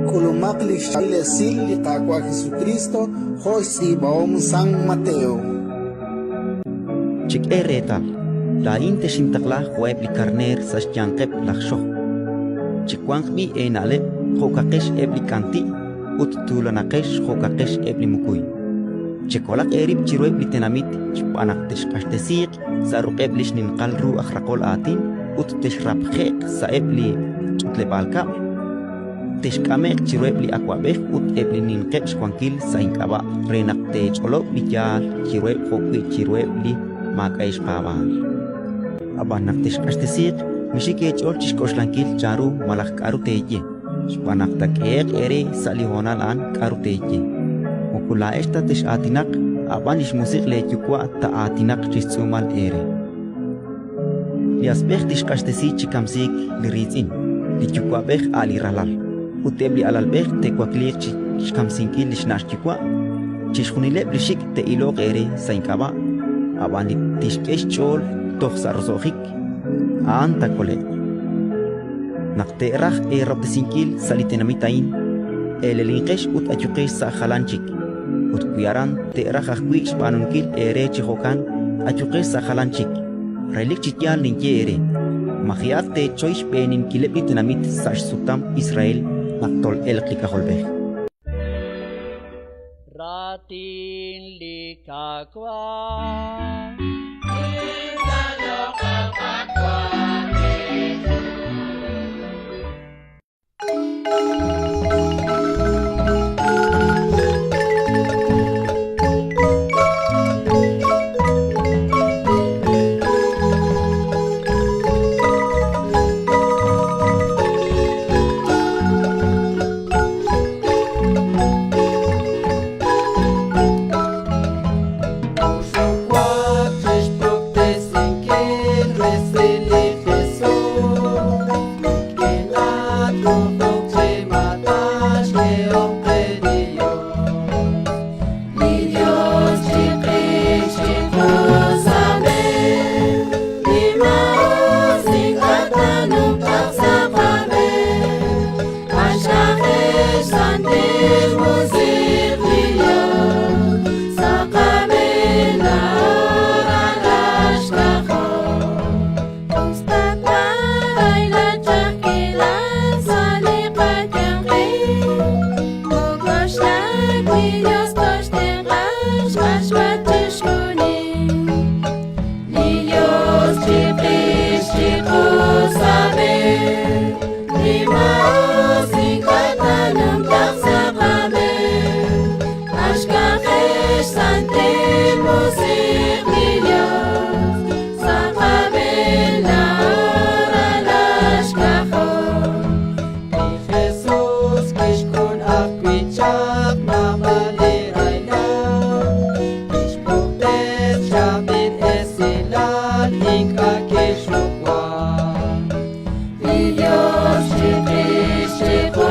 K'ulumaq li xchaab'il esil li Qaawa' Jesukriist jo' xtz'iib'ahom San Mateo. Chek'e reetal, laa'in texintaqla jo'eb' li karneer sa' xyanqeb' laj xojb'. Chiwanq b'i' eena'leb' jo'kaqex eb' li k'anti' ut tuulanaqex jo'kaqex eb' li mukuy. Chekolaq eerib' chiruheb' li tenamit xb'aan naq texq'axtesiiq sa' ruq'eb' li xninqal ru aj raqol aatin ut texrapje'q sa'eb' li ch'utleb'aal kab'l. Texk'ame'q chiruheb' li awab'ej ut eb' li ninqeb' xwankil sa' ink'ab'a' re naq teech'olob' li yaal chiruheb' jo'wi' chiruheb' li maak'a'eb' xpaab'aal. Ab'an naq texq'axtesiiq, mixik eech'ool chi xk'oxlankil chanru malaj k'aru teeye, xb'aan naq taak'ehe'q eere sa' li honal a'an k'aru teeye. Moko laa'ex ta tex'aatinaq, a' b'an li xMusiq' leeYuwa' taa'aatinaq chi xtz'uumal eere. Li asb'ej tixq'axtesi chi kamsiik li riitz'in, li yuwa'b'ej a' li ralal, ut eb' li alalb'ej te'wakliiq chi xkamsinkil li xna' xyuwa'. Chixjunileb' li xik' te'iloq eere sa' ink'ab'a', ab'an li tixk'e xch'ool toj sa' roso'jik, a'an taakole'q. Naq te'raj eerahob'tesinkil sa' li tenamit a'in, elelinqex ut ayuqex sa' jalan chik. Ut wi aran te'raj ajwi' xb'aanunkil eere chi jo'kan, ayuqex sa' jalan chik. Relik chi yaal ninye eere: maji'aq teechoy xb'eeninkileb' li tenamit sa' xsutam Israel naq tol'elq li K'ajolb'ej. Raatin li Qaawa'. Oxuwak chi xpuktesinkil resil li Jesus, rik'in laatrujuk chi maatan xk'ehom qe li Yos. Li Yos chiqix chiqu sa' b'een, li maa'us ink'a' taanumtaaq sa' qab'een. Q'axaqex xsantil musiq li Yos, sa' qab'een laa'o ralal xk'ajol. Us ta wank rahilal ch'a'ajkilal sa' li qayanqil, mok'oxlak li Yos toxtenq'a xq'axb'al chixjunil. Li Yos chiqix chiqu sa' b'een, li maa'us ink'a' taanumtaaq sa' qab'een. Q'axkaqex xsantil musiq li Yos, sa' qab'een laa'o ralal xk'ajol. Li Jesus kixk'ul ajwi' chaq naab'al li rahilal, kixpuktesi chaab'il esilal, ink'a' kixxuwa. Li Yos chiqix chiqu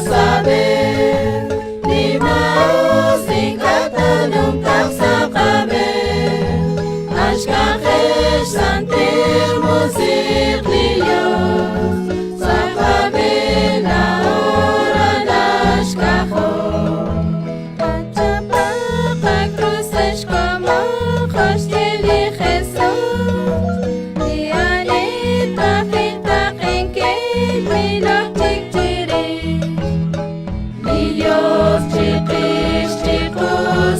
sa' b'een, li maa'us ink'a' taanumtaaq sa' qab'een. Q'axkaqex xsantil musiq li Yos, sa' qab'een laa'o ralal xk'ajol. Qachapaq qakrus ex komon jo' xye li Jesus, li ani taqil taqenkil milok chik chirix. Li Yos chiqix chiqu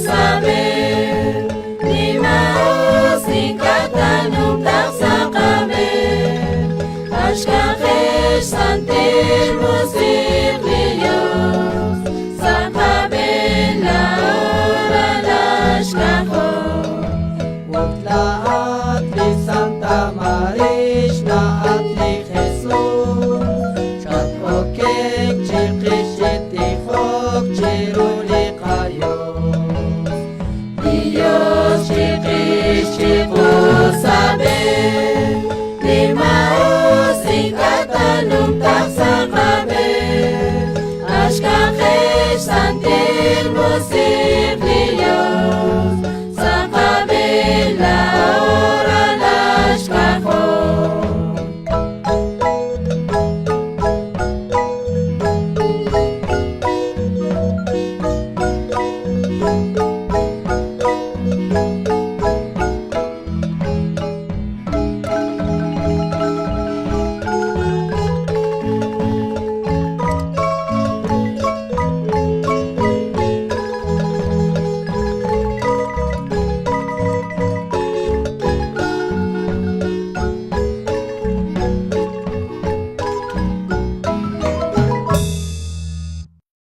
sa' b'een, li maa'us ink'a' taanumtaaq sa' qab'een. Q'axkaqex xsantil musiq.